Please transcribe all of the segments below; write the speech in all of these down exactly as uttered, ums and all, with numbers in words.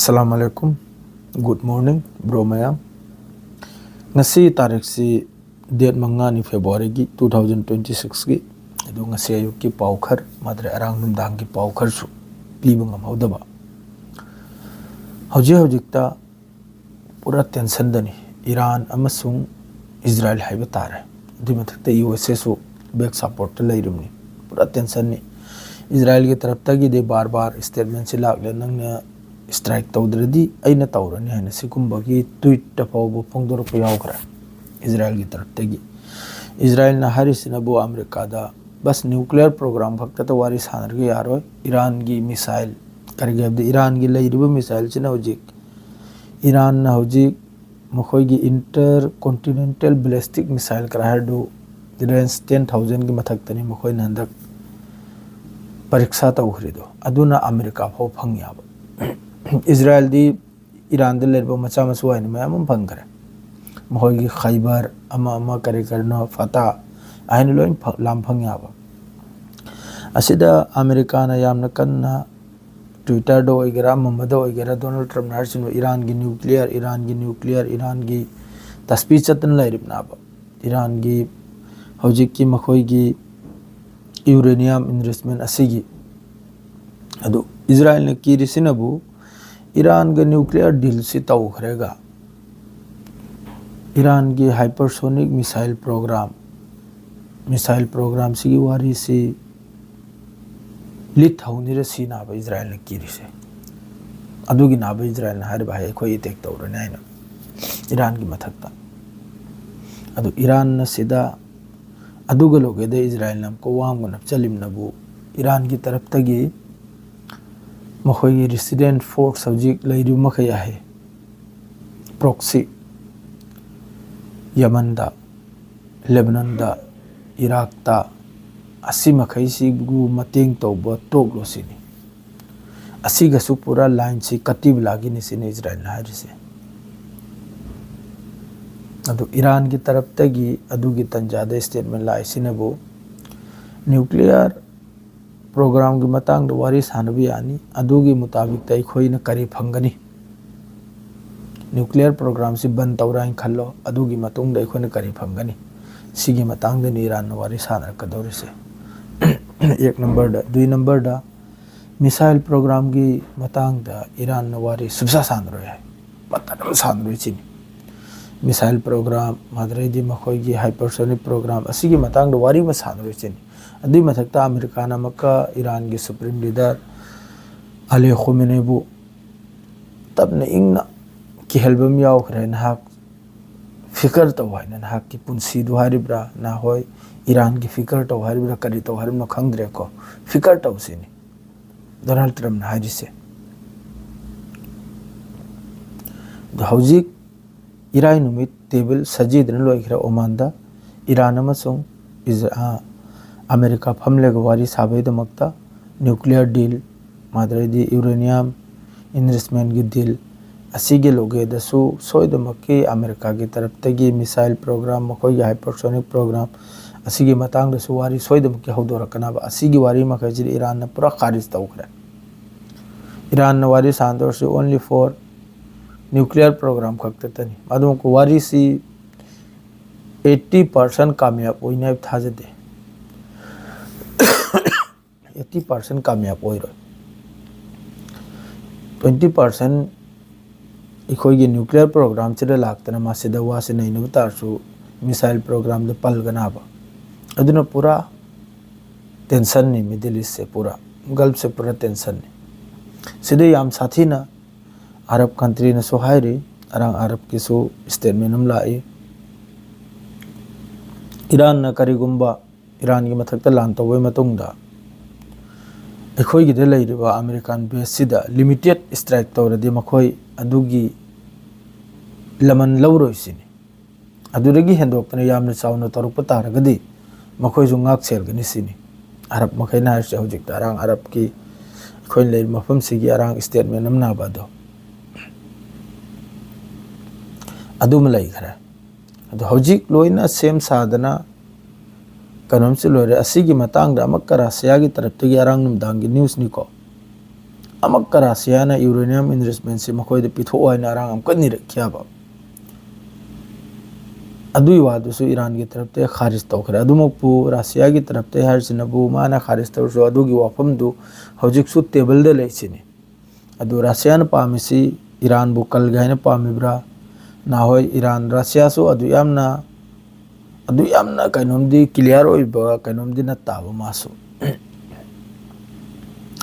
ꯑꯁꯂꯥꯝ ꯑꯂꯩꯀꯨꯝ꯫ Good morning, bro ꯃꯌꯥꯝ꯫ ꯉꯁꯤ ꯇꯥꯔꯤꯛꯁꯤ date ꯃꯉꯥꯅꯤ, Februaryꯒꯤ two thousand twenty sixꯀꯤ꯫ ꯑꯗꯨ ꯉꯁꯤ ꯑꯌꯨꯛꯀꯤ ꯄꯥꯎ ꯈꯔ, ꯃꯥꯗ꯭ꯔꯦ ꯑꯔꯥꯡ ꯅꯨꯡꯗꯥꯡꯒꯤ ꯄꯥꯎ ꯈꯔꯁꯨ ꯄꯤꯕ ꯉꯝꯍꯧꯗꯕ꯫ ꯍꯧꯖꯤꯛ ꯍꯧꯖꯤꯛꯇ ꯄꯨꯔꯥ tensionꯗꯅꯤ ꯏꯔꯥꯟ ꯑꯃꯁꯨꯡ ꯏꯖꯔꯥꯏꯜ ꯍꯥꯏꯕ ꯇꯥꯔꯦ꯫ ꯑꯗꯨꯏ ꯃꯊꯛꯇ ꯌꯨ ꯑꯦꯁ ꯑꯦꯁꯨ back supportꯇ ꯂꯩꯔꯤꯕꯅꯤ꯫ ꯄꯨꯔꯥ tensionꯅꯤ꯫ ꯏꯖꯔꯥꯏꯜꯒꯤ ꯇꯔꯞꯇꯒꯤꯗꯤ ꯕꯥꯔ ꯕꯥꯔ statementꯁꯤ ꯂꯥꯛꯂꯦ, "ꯅꯪꯅ strike ꯇꯧꯗ꯭ꯔꯗꯤ ꯑꯩꯅ ꯇꯧꯔꯅꯤ" ꯍꯥꯏꯅ ꯁꯤꯒꯨꯝꯕꯒꯤ tweetꯇ ꯐꯥꯎꯕ ꯐꯣꯡꯗꯣꯔꯛꯄ ꯌꯥꯎꯈ꯭ꯔꯦ ꯏꯖꯔꯥꯏꯜꯒꯤ ꯇꯔꯞꯇꯒꯤ꯫ ꯏꯖꯔꯥꯏꯜꯅ ꯍꯥꯏꯔꯤꯁꯤꯅꯕꯨ ꯑꯃꯦꯔꯤꯀꯥꯗ ꯕꯁ nuclear program ꯈꯛꯇꯗ ꯋꯥꯔꯤ ꯁꯥꯟꯅꯔꯒ ꯌꯥꯔꯣꯏ꯫ ꯏꯔꯥꯟꯒꯤ missile, ꯀꯔꯤꯒꯤ ꯍꯥꯏꯕꯗꯤ ꯏꯔꯥꯟꯒꯤ ꯂꯩꯔꯤꯕ missileꯁꯤꯅ ꯍꯧꯖꯤꯛ, ꯏꯔꯥꯟꯅ ꯍꯧꯖꯤꯛ ꯃꯈꯣꯏꯒꯤ intercontinental ballistic missile ꯀꯔꯥꯏ ꯍꯥꯏꯔꯗꯨ range ten thousandꯒꯤ ꯃꯊꯛꯇꯅꯤ ꯃꯈꯣꯏꯅ ꯍꯟꯗꯛ ꯄꯔꯤꯛꯁꯥ ꯇꯧꯈ꯭ꯔꯤꯗꯣ꯫ ꯑꯗꯨꯅ ꯑꯃꯦꯔꯤꯀꯥ ꯐꯥꯎ ꯐꯪ ꯌꯥꯕ꯫ ꯏꯖꯔꯥꯏꯜꯗꯤ ꯏꯔꯥꯟꯗ ꯂꯩꯔꯤꯕ ꯃꯆꯥ ꯃꯁꯨ ꯍꯥꯏꯅ ꯃꯌꯥꯝ ꯑꯃ ꯐꯪꯈ꯭ꯔꯦ꯫ ꯃꯈꯣꯏꯒꯤ ꯈꯩꯕꯔ ꯑꯃ ꯑꯃ ꯀꯔꯤ ꯀꯔꯤꯅꯣ, ꯐꯇꯥ ꯍꯥꯏꯅ ꯂꯣꯏ ꯐ-, ꯂꯥꯝ ꯐꯪ ꯌꯥꯕ꯫ ꯑꯁꯤꯗ ꯑꯃꯦꯔꯤꯀꯥꯅ ꯌꯥꯝꯅ ꯀꯟꯅ Twitterꯗ ꯑꯣꯏꯒꯦꯔꯥ, ꯑꯃ ꯑꯃꯗ ꯑꯣꯏꯒꯦꯔꯥ, ꯗꯣꯅꯥꯜꯗ ꯇ꯭ꯔꯝꯞꯅ ꯍꯥꯏꯔꯤꯁꯤꯅ ꯏꯔꯥꯟꯒꯤ nuclear, ꯏꯔꯥꯟꯒꯤ nuclear, ꯏꯔꯥꯟꯒꯤ ꯇꯁꯄꯤ ꯆꯠꯇꯅ ꯂꯩꯔꯤꯕꯅꯦꯕ꯫ ꯏꯔꯥꯟꯒꯤ ꯍꯧꯖꯤꯛꯀꯤ ꯃꯈꯣꯏꯒꯤ uranium enrichment ꯑꯁꯤꯒꯤ꯫ ꯑꯗꯨ ꯏꯖꯔꯥꯏꯜꯅ ꯀꯤꯔꯤꯁꯤꯅꯕꯨ ꯏꯔꯥꯟꯒ nuclear dealꯁꯤ ꯇꯧꯈ꯭ꯔꯒ ꯏꯔꯥꯟꯒꯤ hypersonic missile program, missile programꯁꯤꯒꯤ ꯋꯥꯔꯤꯁꯤ ꯂꯤꯠ ꯍꯧꯅꯤꯔ ꯁꯤꯅꯥꯕ ꯏꯖꯔꯥꯏꯜꯅ ꯀꯤꯔꯤꯁꯦ꯫ ꯑꯗꯨꯒꯤꯅꯥꯕ ꯏꯖꯔꯥꯏꯜꯅ ꯍꯥꯏꯔꯤꯕ ꯍꯥꯏ, "ꯑꯩꯈꯣꯏ attack ꯇꯧꯔꯅꯤ" ꯍꯥꯏꯅ ꯏꯔꯥꯟꯒꯤ ꯃꯊꯛꯇ꯫ ꯑꯗꯨ ꯏꯔꯥꯟꯅ ꯁꯤꯗ ꯑꯗꯨꯒ ꯂꯣꯏꯒꯦꯗ ꯏꯖꯔꯥꯏꯜꯅ ꯑꯃꯨꯛꯀ ꯋꯥ ꯑꯃꯒ ꯅꯞꯆꯜꯂꯤꯕꯅꯕꯨ ꯏꯔꯥꯟꯒꯤ ꯇꯔꯞꯇꯒꯤ ꯃꯈꯣꯏꯒꯤ resident force ꯍꯧꯖꯤꯛ ꯂꯩꯔꯤꯕ ꯃꯈꯩ ꯑꯍꯦ proxy, ꯌꯃꯟꯗ, ꯂꯦꯕꯅꯟꯗ, ꯏꯔꯥꯛꯇ, ꯑꯁꯤ ꯃꯈꯩꯁꯤꯕꯨ ꯃꯇꯦꯡ ꯇꯧꯕ ꯇꯣꯛꯂꯣ ꯁꯤꯅꯤ꯫ ꯑꯁꯤꯒꯁꯨ ꯄꯨꯔꯥ lineꯁꯤ ꯀꯇꯤꯕ ꯂꯥꯒꯤꯅꯤ ꯁꯤꯅꯤ ꯏꯖꯔꯥꯏꯜꯅ ꯍꯥꯏꯔꯤꯁꯦ꯫ ꯑꯗꯨ ꯏꯔꯥꯟꯒꯤ ꯇꯔꯞꯇꯒꯤ ꯑꯗꯨꯒꯤ ꯇꯟꯖꯥꯗ statement ꯂꯥꯛꯏꯁꯤꯅꯕꯨ nuclear ꯄ꯭ꯔꯣꯒ꯭ꯔꯥꯝꯒꯤ ꯃꯇꯥꯡꯗ ꯋꯥꯔꯤ ꯁꯥꯟꯅꯕ ꯌꯥꯅꯤ꯫ ꯑꯗꯨꯒꯤ ꯃꯨꯇꯥꯕꯤꯛꯇ ꯑꯩꯈꯣꯏꯅ ꯀꯔꯤ ꯐꯪꯒꯅꯤ? ꯅ꯭ꯌꯨꯀ꯭ꯂꯤꯌꯔ ꯄ꯭ꯔꯣꯒ꯭ꯔꯥꯝꯁꯤ ꯕꯟ ꯇꯧꯔꯦ ꯍꯥꯏꯅ ꯈꯜꯂꯣ, ꯑꯗꯨꯒꯤ ꯃꯇꯨꯡꯗ ꯑꯩꯈꯣꯏꯅ ꯀꯔꯤ ꯐꯪꯒꯅꯤ? ꯁꯤꯒꯤ ꯃꯇꯥꯡꯗꯅꯤ ꯏꯔꯥꯟꯅ ꯋꯥꯔꯤ ꯁꯥꯟꯅꯔꯛꯀꯗꯧꯔꯤꯁꯦ꯫ ꯑꯦꯛ ꯅꯝꯕꯔꯗ꯫ ꯗꯨꯏ ꯅꯝꯕꯔꯗ, ꯃꯤꯁꯥꯏꯜ ꯄ꯭ꯔꯣꯒ꯭ꯔꯥꯝꯒꯤ ꯃꯇꯥꯡꯗ ꯏꯔꯥꯟꯅ ꯋꯥꯔꯤ ꯁꯨꯡꯁꯥ ꯁꯥꯟꯅꯔꯣꯏ ꯍꯥꯏ꯫ ꯃꯇꯠ ꯑꯃ ꯁꯥꯟꯅꯔꯣꯏ ꯁꯤꯅꯤ꯫ ꯃꯤꯁꯥꯏꯜ ꯄ꯭ꯔꯣꯒ꯭ꯔꯥꯝ, ꯑꯗꯨꯗꯩꯗꯤ ꯃꯈꯣꯏꯒꯤ ꯍꯥꯏꯄꯔꯁꯣꯅꯤꯛ ꯄ꯭ꯔꯣꯒ꯭ꯔꯥꯝ ꯑꯁꯤꯒꯤ ꯃꯇꯥꯡꯗ ꯋꯥꯔꯤ ꯑꯃ ꯁꯥꯟꯅꯔꯣꯏ ꯁꯤꯅꯤ꯫ ꯑꯗꯨꯏ ꯃꯊꯛꯇ ꯑꯃꯦꯔꯤꯀꯥꯅ ꯑꯃꯨꯛꯀ ꯏꯔꯥꯟꯒꯤ ꯁꯨꯄ꯭ꯔꯤꯝ ꯂꯤꯗꯔ ꯑꯂꯤ ꯈꯣꯃꯦꯅꯤꯕꯨ ꯇꯞꯅ ꯏꯪꯅ ꯀꯤꯍꯟꯕ ꯑꯃ ꯌꯥꯎꯈ꯭ꯔꯦ꯫ "ꯅꯍꯥꯛ ꯐꯤꯀꯔ ꯇꯧ ꯍꯥꯏꯅ, ꯅꯍꯥꯛꯀꯤ ꯄꯨꯟꯁꯤꯗꯨ ꯍꯥꯏꯔꯤꯕ꯭ꯔꯥ, ꯅꯍꯣꯏ ꯏꯔꯥꯟꯒꯤ ꯐꯤꯀꯔ ꯇꯧ ꯍꯥꯏꯔꯤꯕ꯭ꯔꯥ, ꯀꯔꯤ ꯇꯧ ꯍꯥꯏꯔꯤꯕꯅꯣ ꯈꯪꯗ꯭ꯔꯦꯀꯣ, ꯐꯤꯀꯔ ꯇꯧ" ꯁꯤꯅꯤ ꯗꯣꯅꯥꯜꯗ ꯇ꯭ꯔꯝꯞꯅ ꯍꯥꯏꯔꯤꯁꯦ꯫ ꯑꯗꯣ ꯍꯧꯖꯤꯛ ꯏꯔꯥꯏ ꯅꯨꯃꯤꯠ ꯇꯦꯕꯜ ꯁꯖꯤꯗꯨꯅ ꯂꯣꯏꯈ꯭ꯔꯦ ꯑꯣꯃꯥꯟꯗ꯫ ꯏꯔꯥꯟ ꯑꯃꯁꯨꯡ ꯏꯖ-, ꯑ, ꯑꯃꯦꯔꯤꯀꯥ ꯐꯝꯂꯒ ꯋꯥꯔꯤ ꯁꯥꯕꯒꯤꯗꯃꯛꯇ ꯅ꯭ꯌꯨꯀ꯭ꯂꯤꯌꯔ ꯗꯤꯜ, ꯃꯥꯗꯔꯗꯤ ꯌꯨꯔꯦꯅꯤꯌꯝ ꯏꯟꯔꯤꯆꯃꯦꯟꯒꯤ ꯗꯤꯜ ꯑꯁꯤꯒꯤ ꯂꯣꯒꯦꯗꯁꯨ ꯁꯣꯏꯗꯃꯛꯀꯤ ꯑꯃꯦꯔꯤꯀꯥꯒꯤ ꯇꯔꯞꯇꯒꯤ ꯃꯤꯁꯥꯏꯜ ꯄ꯭ꯔꯣꯒ꯭ꯔꯥꯝ, ꯃꯈꯣꯏꯒꯤ ꯍꯥꯏꯄꯔꯁꯣꯅꯤꯛ ꯄ꯭ꯔꯣꯒ꯭ꯔꯥꯝ ꯑꯁꯤꯒꯤ ꯃꯇꯥꯡꯗꯁꯨ ꯋꯥꯔꯤ ꯁꯣꯏꯗꯃꯛꯀꯤ ꯍꯧꯗꯣꯔꯛꯀꯅꯕ꯫ ꯑꯁꯤꯒꯤ ꯋꯥꯔꯤ ꯃꯈꯩꯁꯤꯗꯤ ꯏꯔꯥꯟꯅ ꯄꯨꯔꯥ ꯈꯥꯔꯤꯖ ꯇꯧꯈ꯭ꯔꯦ꯫ ꯏꯔꯥꯟꯅ ꯋꯥꯔꯤ ꯁꯥꯟꯅꯗꯧꯔꯁꯤ only for nuclear program ꯈꯛꯇꯇꯅꯤ꯫ ꯑꯗꯨ ꯋꯥꯔꯤꯁꯤ eighty percent ꯀꯥꯃꯌꯥꯕ ꯑꯣꯏꯅꯤ ꯍꯥꯏꯕ ꯊꯥꯖꯗꯦ꯫ Eighty percent ꯀꯥꯃꯌꯥꯕ ꯑꯣꯏꯔꯣꯏ꯫ Twenty percent ꯑꯩꯈꯣꯏꯒꯤ ꯅ꯭ꯌꯨꯀ꯭ꯂꯤꯌꯔ ꯄ꯭ꯔꯣꯒ꯭ꯔꯥꯝꯁꯤꯗ ꯂꯥꯛꯇꯅ ꯃꯁꯤꯗ ꯋꯥꯁꯤ ꯅꯩꯅꯕ ꯇꯥꯔꯁꯨ ꯃꯤꯁꯥꯏꯜ ꯄ꯭ꯔꯣꯒ꯭ꯔꯥꯝꯗ ꯄꯜꯒꯅꯕ꯫ ꯑꯗꯨꯅ ꯄꯨꯔꯥ ꯇꯦꯟꯁꯟꯅꯤ ꯃꯤꯗꯜ ꯏꯁꯁꯦ, ꯄꯨꯔꯥ ꯒꯜꯐꯁꯦ ꯄꯨꯔꯥ ꯇꯦꯟꯁꯟꯅꯤ꯫ ꯁꯤꯗ ꯌꯥꯝ ꯁꯥꯊꯤꯅ ꯑꯔꯕ ꯀꯟꯇ꯭ꯔꯤꯅꯁꯨ ꯍꯥꯏꯔꯤ, ꯑꯔꯥꯡ ꯑꯔꯕꯀꯤꯁꯨ ꯁ꯭ꯇꯦꯠꯃꯦꯟ ꯑꯃ ꯂꯥꯛꯏ꯫ ꯏꯔꯥꯟꯅ ꯀꯔꯤꯒꯨꯝꯕ ꯏꯔꯥꯟꯒꯤ ꯃꯊꯛꯇ ꯂꯥꯟ ꯇꯧꯕꯒꯤ ꯃꯇꯨꯡꯗ ꯑꯩꯈꯣꯏꯒꯤꯗ ꯂꯩꯔꯤꯕ ꯑꯃꯦꯔꯤꯀꯥꯟ ꯕꯦꯁꯁꯤꯗ ꯂꯤꯃꯤꯇꯦꯠ ꯁ꯭ꯇ꯭ꯔꯥꯏꯛ ꯇꯧꯔꯗꯤ ꯃꯈꯣꯏ ꯑꯗꯨꯒꯤ ꯂꯃꯟ ꯂꯧꯔꯣꯏ ꯁꯤꯅꯤ꯫ ꯑꯗꯨꯗꯒꯤ ꯍꯦꯟꯗꯣꯛꯇꯅ ꯌꯥꯝꯅ ꯆꯥꯎꯅ ꯇꯧꯔꯛꯄ ꯇꯥꯔꯒꯗꯤ ꯃꯈꯣꯏꯁꯨ ꯉꯥꯛ ꯁꯦꯜꯒꯅꯤ ꯁꯤꯅꯤ꯫ ꯑꯔꯕ ꯃꯈꯩꯅ ꯍꯥꯏꯔꯤꯁꯦ ꯍꯧꯖꯤꯛꯇ ꯑꯔꯥꯡ ꯑꯔꯕꯀꯤ ꯑꯩꯈꯣꯏꯅ ꯂꯩꯔꯤꯕ ꯃꯐꯝꯁꯤꯒꯤ ꯑꯔꯥꯡ ꯁ꯭ꯇꯦꯠꯃꯦꯟ ꯑꯃ ꯅꯥꯕ ꯑꯗꯣ ꯑꯗꯨꯃ ꯂꯩꯈ꯭ꯔꯦ꯫ ꯑꯗꯣ ꯍꯧꯖꯤꯛ ꯂꯣꯏꯅ ꯁꯦꯝ ꯁꯥꯗꯅ ꯀꯩꯅꯣꯝꯁꯨ ꯂꯣꯏꯔꯦ꯫ ꯑꯁꯤꯒꯤ ꯃꯇꯥꯡꯗ ꯑꯃꯛꯀ ꯔꯁꯤꯌꯥꯒꯤ ꯇꯔꯞꯇꯒꯤ ꯑꯔꯥꯡ ꯅꯨꯃꯤꯗꯥꯡꯒꯤ ꯅ꯭ꯌꯨꯁꯅꯤꯀꯣ, ꯑꯃꯛꯀ ꯔꯁꯤꯌꯥꯅ ꯌꯨꯔꯦꯅꯤꯌꯝ ꯏꯟꯔꯤꯆꯃꯦꯟꯁꯤ ꯃꯈꯣꯏꯗ ꯄꯤꯊꯣꯛꯑꯣ ꯍꯥꯏꯅ ꯑꯔꯥꯡ ꯑꯃꯨꯛꯀ ꯅꯤꯔꯛꯈꯤꯑꯕ꯫ ꯑꯗꯨꯒꯤ ꯋꯥꯗꯨꯁꯨ ꯏꯔꯥꯟꯒꯤ ꯇꯔꯞꯇ ꯈꯥꯔꯤꯖ ꯇꯧꯈ꯭ꯔꯦ꯫ ꯑꯗꯨꯃꯛꯄꯨ ꯔꯁꯤꯌꯥꯒꯤ ꯇꯔꯞꯇ ꯍꯥꯏꯔꯤꯁꯤꯅꯕꯨ ꯃꯥꯅ ꯈꯥꯔꯤꯖ ꯇꯧꯔꯁꯨ ꯑꯗꯨꯒꯤ ꯋꯥꯐꯝꯗꯨ ꯍꯧꯖꯤꯛꯁꯨ ꯇꯦꯕꯜꯗ ꯂꯩꯁꯤꯅꯤ꯫ ꯑꯗꯨ ꯔꯁꯤꯌꯥꯅ ꯄꯥꯝꯃꯤꯁꯤ ꯏꯔꯥꯟꯕꯨ ꯀꯜꯒꯦ ꯍꯥꯏꯅ ꯄꯥꯝꯃꯤꯕ꯭ꯔꯥ? ꯅꯍꯥꯟꯋꯥꯏ ꯏꯔꯥꯟ, ꯔꯁꯤꯌꯥꯁꯨ ꯑꯗꯨ ꯌꯥꯝꯅ, ꯑꯗꯨ ꯌꯥꯝꯅ ꯀꯩꯅꯣꯝꯗꯤ ꯀ꯭ꯂꯤꯌꯥꯔ ꯑꯣꯏꯕ ꯀꯩꯅꯣꯝꯗꯤ ꯅꯠꯇꯕ ꯃꯥꯁꯨ꯫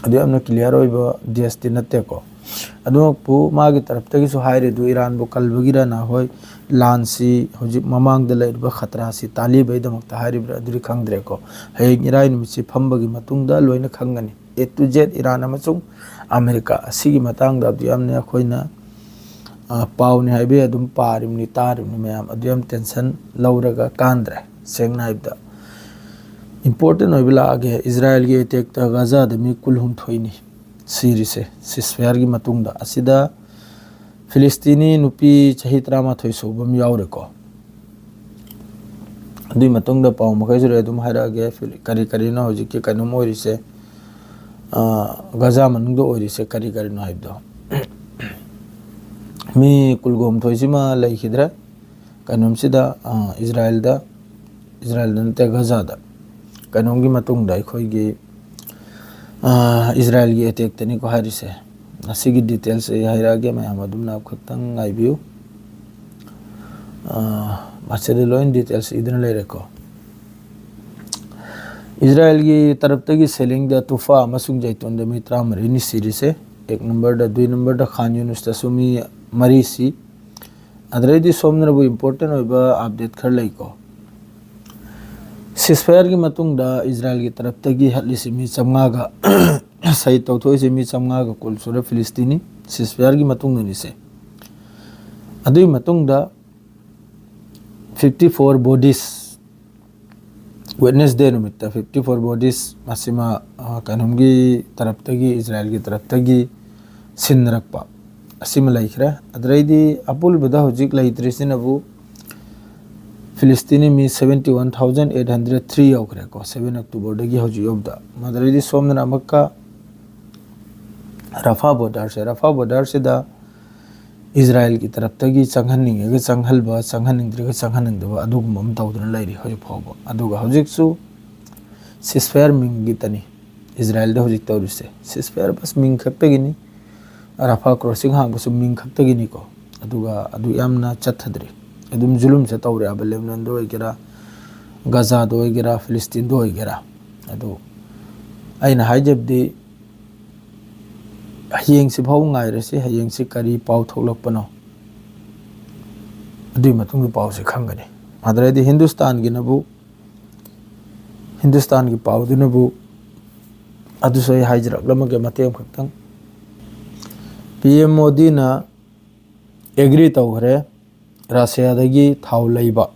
ꯑꯗꯨ ꯌꯥꯝꯅ ꯀ꯭ꯂꯤꯌꯥꯔ ꯑꯣꯏꯕ ꯗꯦꯁꯇꯤ ꯅꯠꯇꯦꯀꯣ꯫ ꯑꯗꯨꯃꯛꯄꯨ ꯃꯥꯒꯤ ꯇꯔꯞꯇꯒꯤꯁꯨ ꯍꯥꯏꯔꯤꯗꯨ ꯏꯔꯥꯟꯕꯨ ꯀꯜꯕꯒꯤꯔ ꯅꯍꯥꯟꯋꯥꯏ ꯂꯥꯟꯁꯤ ꯍꯧꯖꯤꯛ ꯃꯃꯥꯡꯗ ꯂꯩꯔꯤꯕ ꯈꯇ꯭ꯔꯥꯁꯤ ꯇꯥꯜꯂꯤꯕꯩꯗꯃꯛꯇ ꯍꯥꯏꯔꯤꯕ꯭ꯔꯥ ꯑꯗꯨꯗꯤ ꯈꯪꯗ꯭ꯔꯦꯀꯣ꯫ ꯍꯌꯦꯡ ꯏꯔꯥꯏ ꯅꯨꯃꯤꯠꯁꯤ ꯐꯝꯕꯒꯤ ꯃꯇꯨꯡꯗ ꯂꯣꯏꯅ ꯈꯪꯒꯅꯤ꯫ A to Z ꯏꯔꯥꯟ ꯑꯃꯁꯨꯡ ꯑꯃꯦꯔꯤꯀꯥ ꯑꯁꯤꯒꯤ ꯃꯇꯥꯡꯗ ꯑꯗꯨ ꯌꯥꯝꯅ ꯑꯩꯈꯣꯏꯅ, ꯑ, ꯄꯥꯎꯅꯤ ꯍꯥꯏꯕ ꯌꯥꯏ, ꯑꯗꯨꯝ ꯄꯥꯔꯤꯕꯅꯤ, ꯇꯥꯔꯤꯕꯅꯤ ꯃꯌꯥꯝ꯫ ꯑꯗꯨ ꯌꯥꯝ ꯇꯦꯟꯁꯟ ꯂꯧꯔꯒ ꯀꯥꯟꯗ꯭ꯔꯦ꯫ ꯁꯦꯡꯅ ꯍꯥꯏꯕꯗ ꯏꯝꯄꯣꯔꯇꯦꯟ ꯑꯣꯏꯕ ꯂꯥꯛꯑꯒꯦ꯫ ꯏꯖꯔꯥꯌꯦꯜꯒꯤ ꯑꯦꯇꯦꯛꯇ ꯒꯥꯖꯥꯗ ꯃꯤ ꯀꯨꯟꯍꯨꯝꯗꯣꯏꯅꯤ ꯁꯤꯔꯤꯁꯦ ceasefire ꯒꯤ ꯃꯇꯨꯡꯗ꯫ ꯑꯁꯤꯗ ꯐꯤꯂꯤꯁꯇꯤꯅꯤ ꯅꯨꯄꯤ ꯆꯍꯤ ꯇꯔꯥꯃꯥꯊꯣꯏ ꯁꯨꯕ ꯑꯃ ꯌꯥꯎꯔꯦꯀꯣ꯫ ꯑꯗꯨꯒꯤ ꯃꯇꯨꯡꯗ ꯄꯥꯎ ꯃꯈꯩꯁꯨ ꯑꯩ ꯑꯗꯨꯝ ꯍꯥꯏꯔꯛꯑꯒꯦ, ꯐꯤꯂꯤ-, ꯀꯔꯤ ꯀꯔꯤꯅꯣ ꯍꯧꯖꯤꯛꯀꯤ ꯀꯩꯅꯣꯝ ꯑꯣꯏꯔꯤꯁꯦ, ꯑ, ꯒꯥꯖꯥ ꯃꯅꯨꯡꯗ ꯑꯣꯏꯔꯤꯁꯦ ꯀꯔꯤ ꯀꯔꯤꯅꯣ ꯍꯥꯏꯕꯗꯣ꯫ ꯃꯤ ꯀꯨꯟꯍꯨꯝꯗꯣꯏꯁꯤꯃ ꯂꯩꯈꯤꯗ꯭ꯔꯦ ꯀꯩꯅꯣꯝꯁꯤꯗ, ꯑ, ꯏꯖꯔꯥꯌꯦꯜꯗ, ꯏꯖꯔꯥꯌꯦꯜꯗ ꯅꯠꯇꯦ, ꯒꯥꯖꯥꯗ꯫ ꯀꯩꯅꯣꯝꯒꯤ ꯃꯇꯨꯡꯗ ꯑꯩꯈꯣꯏꯒꯤ, ꯑ, ꯏꯖꯔꯥꯌꯦꯜꯒꯤ ꯑꯦꯇꯦꯛꯇꯅꯤꯀꯣ ꯍꯥꯏꯔꯤꯁꯦ꯫ ꯑꯁꯤꯒꯤ ꯗꯤꯇꯦꯜꯁ ꯑꯩ ꯍꯥꯏꯔꯛꯑꯒꯦ, ꯃꯌꯥꯝ ꯑꯗꯨꯝꯅ ꯈꯛꯇꯪ ꯉꯥꯏꯕꯤꯌꯨ꯫ ꯑ, ꯃꯁꯤꯗ ꯂꯣꯏ ꯗꯤꯇꯦꯜꯁ ꯏꯗꯨꯅ ꯂꯩꯔꯦꯀꯣ꯫ ꯏꯖꯔꯥꯌꯦꯜꯒꯤ ꯇꯔꯞꯇꯒꯤ ꯁꯦꯂꯤꯡꯗ ꯇꯨꯐꯥ ꯑꯃꯁꯨꯡ ꯖꯩꯇꯨꯟꯗ ꯃꯤ ꯇꯔꯥꯃꯔꯤꯅꯤ ꯁꯤꯔꯤꯁꯦ꯫ ꯑꯦꯛ ꯅꯝꯕꯔꯗ, ꯗꯨꯏ ꯅꯝꯕꯔꯗ ꯈꯥꯟ ꯌꯨꯅꯨꯁꯇꯁꯨ ꯃꯤ ꯃꯔꯤ ꯁꯤ꯫ ꯑꯗꯨꯗꯩꯗꯤ ꯁꯣꯝꯗꯅꯕꯨ ꯏꯝꯄꯣꯔꯇꯦꯟ ꯑꯣꯏꯕ ꯑꯞꯗꯦꯠ ꯈꯔ ꯂꯩꯀꯣ꯫ ceasefire ꯒꯤ ꯃꯇꯨꯡꯗ ꯏꯖꯔꯥꯌꯦꯜꯒꯤ ꯇꯔꯞꯇꯒꯤ ꯍꯠꯂꯤꯁꯤ ꯃꯤ ꯆꯥꯝꯃꯉꯥꯒ, ꯁꯍꯤꯗ ꯇꯧꯊꯣꯛꯏꯁꯤ ꯃꯤ ꯆꯥꯝꯃꯉꯥꯒ ꯀꯨꯟ ꯁꯨꯔꯦ ꯐꯤꯂꯤꯁꯇꯤꯅꯤ, ceasefire ꯒꯤ ꯃꯇꯨꯡꯗꯅꯤꯁꯦ꯫ ꯑꯗꯨꯒꯤ ꯃꯇꯨꯡꯗ fifty four bodies, Wednesday ꯅꯨꯃꯤꯠꯇ fifty four bodies ꯃꯁꯤꯃ, ꯑ, ꯀꯩꯅꯣꯝꯒꯤ ꯇꯔꯞꯇꯒꯤ, ꯏꯖꯔꯥꯌꯦꯜꯒꯤ ꯇꯔꯞꯇꯒꯤ ꯁꯤꯟꯅꯔꯛꯄ ꯑꯁꯤꯃ ꯂꯩꯈ꯭ꯔꯦ꯫ ꯑꯗꯨꯗꯩꯗꯤ ꯑꯄꯨꯟꯕꯗ ꯍꯧꯖꯤꯛ ꯂꯩꯇ꯭ꯔꯤꯁꯤꯅꯕꯨ ꯐꯤꯂꯤꯁꯇꯤꯅꯤ ꯃꯤ seventy one thousand eight hundred three ꯌꯧꯈ꯭ꯔꯦꯀꯣ, seven Octoberꯗꯒꯤ ꯍꯧꯖꯤꯛ ꯌꯧꯕꯗ꯫ ꯑꯗꯨꯗꯩꯗꯤ ꯁꯣꯝꯗꯅ ꯑꯃꯨꯛꯀ ꯔꯐꯥ borderꯁꯦ, ꯔꯐꯥ borderꯁꯤꯗ ꯏꯖꯔꯥꯌꯦꯜꯒꯤ ꯇꯔꯞꯇꯒꯤ ꯆꯪꯍꯟꯅꯤꯡꯉꯒ ꯆꯪꯍꯟꯕ, ꯆꯪꯍꯟꯅꯤꯡꯗ꯭ꯔꯒ ꯆꯪꯍꯟꯅꯤꯡꯗꯕ, ꯑꯗꯨꯒꯨꯝꯕ ꯑꯃ ꯇꯧꯗꯨꯅ ꯂꯩꯔꯤ ꯍꯧꯖꯤꯛ ꯐꯥꯎꯕ꯫ ꯑꯗꯨꯒ ꯍꯧꯖꯤꯛꯁꯨ ceasefire ꯃꯤꯡꯒꯤꯇꯅꯤ ꯏꯖꯔꯥꯌꯦꯜꯗ ꯍꯧꯖꯤꯛ ꯇꯧꯔꯤꯁꯦ꯫ Ceasefire ꯕꯁ ꯃꯤꯡ ꯈꯛꯇꯒꯤꯅꯤ, ꯔꯐꯥ crossing ꯍꯥꯡꯕꯁꯨ ꯃꯤꯡ ꯈꯛꯇꯒꯤꯅꯤꯀꯣ꯫ ꯑꯗꯨꯒ ꯑꯗꯨ ꯌꯥꯝꯅ ꯆꯠꯊꯗ꯭ꯔꯤ꯫ ꯑꯗꯨꯝ ꯖꯨꯂꯨꯝꯁꯦ ꯇꯧꯔꯦꯕ, ꯂꯦꯕꯅꯟꯗ ꯑꯣꯏꯒꯦꯔꯥ, ꯒꯖꯥꯗ ꯑꯣꯏꯒꯦꯔꯥ, ꯐꯤꯂꯤꯁꯇꯤꯟꯗ ꯑꯣꯏꯒꯦꯔꯥ꯫ ꯑꯗꯨ ꯑꯩꯅ ꯍꯥꯏꯖꯕꯗꯤ, ꯍꯌꯦꯡꯁꯤ ꯐꯥꯎ ꯉꯥꯏꯔꯁꯤ, ꯍꯌꯦꯡꯁꯤ ꯀꯔꯤ ꯄꯥꯎ ꯊꯣꯛꯂꯛꯄꯅꯣ, ꯑꯗꯨꯒꯤ ꯃꯇꯨꯡꯗ ꯄꯥꯎꯁꯦ ꯈꯪꯒꯅꯤ꯫ ꯑꯗꯨꯗꯩꯗꯤ ꯍꯤꯟꯗꯨꯁꯇꯥꯟꯒꯤꯅꯕꯨ, ꯍꯤꯟꯗꯨꯁꯇꯥꯟꯒꯤ ꯄꯥꯎꯗꯨꯅꯕꯨ, ꯑꯗꯨꯁꯨ ꯑꯩ ꯍꯥꯏꯖꯔꯛꯂꯝꯃꯒꯦ ꯃꯇꯦꯛ ꯑꯃꯈꯛꯇꯪ꯫ ꯄꯤ ꯑꯦꯝ ꯃꯣꯗꯤꯅ ꯑꯦꯒ꯭ꯔꯤ ꯇꯧꯈ꯭ꯔꯦ ꯔꯁꯤꯌꯥꯗꯒꯤ ꯊꯥꯎ ꯂꯩꯕ꯫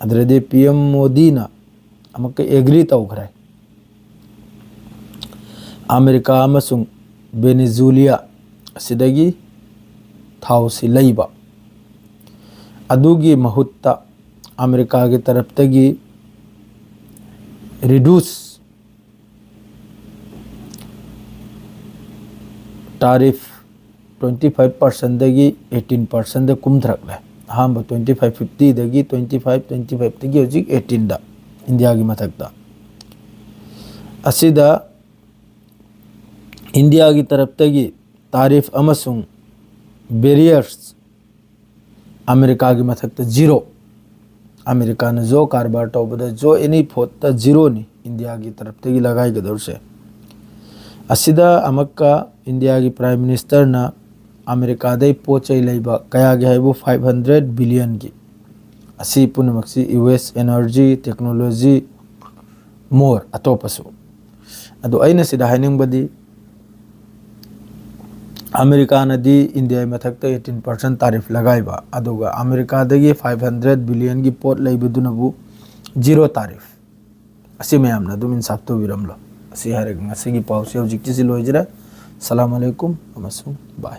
ꯑꯗꯨꯗꯗꯤ ꯄꯤ ꯑꯦꯝ ꯃꯣꯗꯤꯅ ꯑꯃꯨꯛꯀ ꯑꯦꯒ꯭ꯔꯤ ꯇꯧꯈ꯭ꯔꯦ ꯑꯃꯦꯔꯤꯀꯥ ꯑꯃꯁꯨꯡ ꯚꯦꯅꯦꯖꯨꯂꯤꯌꯥ ꯑꯁꯤꯗꯒꯤ ꯊꯥꯎꯁꯤ ꯂꯩꯕ꯫ ꯑꯗꯨꯒꯤ ꯃꯍꯨꯠꯇ ꯑꯃꯦꯔꯤꯀꯥꯒꯤ ꯇꯔꯞꯇꯒꯤ reduce tariff twenty five percentꯗꯒꯤ eighteen percentꯗ ꯀꯨꯝꯊꯔꯛꯂꯦ꯫ ꯑꯍꯥꯟꯕ twenty five fiftyꯗꯒꯤ twenty five, twenty fiveꯇꯒꯤ ꯍꯧꯖꯤꯛ eighteenꯗ, ꯏꯟꯗꯤꯌꯥꯒꯤ ꯃꯊꯛꯇ꯫ ꯑꯁꯤꯗ ꯏꯟꯗꯤꯌꯥꯒꯤ ꯇꯔꯞꯇꯒꯤ tariff ꯑꯃꯁꯨꯡ barriers ꯑꯃꯦꯔꯤꯀꯥꯒꯤ ꯃꯊꯛꯇ zero꯫ ꯑꯃꯦꯔꯤꯀꯥꯅ ꯖꯣ ꯀꯔꯕꯥꯔ ꯇꯧꯕꯗ ꯖꯣ any ꯄꯣꯠꯇ zeroꯅꯤ ꯏꯟꯗꯤꯌꯥꯒꯤ ꯇꯔꯞꯇꯒꯤ ꯂꯒꯥꯏꯒꯗꯧꯔꯤꯁꯦ꯫ ꯑꯁꯤꯗ ꯑꯃꯨꯛꯀ ꯏꯟꯗꯤꯌꯥꯒꯤ Prime Ministerꯅ ꯑꯃꯦꯔꯤꯀꯥꯗꯩ ꯄꯣꯠ ꯆꯩ ꯂꯩꯕ ꯀꯌꯥꯒꯤ ꯍꯥꯏꯕꯨ five hundred billionꯒꯤ꯫ ꯑꯁꯤ ꯄꯨꯝꯅꯃꯛꯁꯤ U S energy, technology, more ꯑꯇꯣꯞꯄꯁꯨ꯫ ꯑꯗꯣ ꯑꯩꯅ ꯁꯤꯗ ꯍꯥꯏꯅꯤꯡꯕꯗꯤ, ꯑꯃꯦꯔꯤꯀꯥꯅꯗꯤ ꯏꯟꯗꯤꯌꯥꯒꯤ ꯃꯊꯛꯇ eighteen percent tariff ꯂꯒꯥꯏꯕ, ꯑꯗꯨꯒ ꯑꯃꯦꯔꯤꯀꯥꯗꯒꯤ five hundred billionꯒꯤ ꯄꯣꯠ ꯂꯩꯕꯗꯨꯅꯕꯨ zero tariff꯫ ꯑꯁꯤ ꯃꯌꯥꯝꯅ ꯑꯗꯨꯝ ꯏꯟꯁꯥꯞ ꯇꯧꯕꯤꯔꯝꯂꯣ꯫ ꯑꯁꯤ ꯍꯥꯏꯔꯒ ꯉꯁꯤꯒꯤ ꯄꯥꯎꯁꯤ ꯍꯧꯖꯤꯛꯀꯤꯁꯤ ꯂꯣꯏꯖꯔꯦ꯫ ꯁꯂꯥꯝ ꯑꯂꯩꯀꯨꯝ ꯑꯃꯁꯨꯡ bye꯫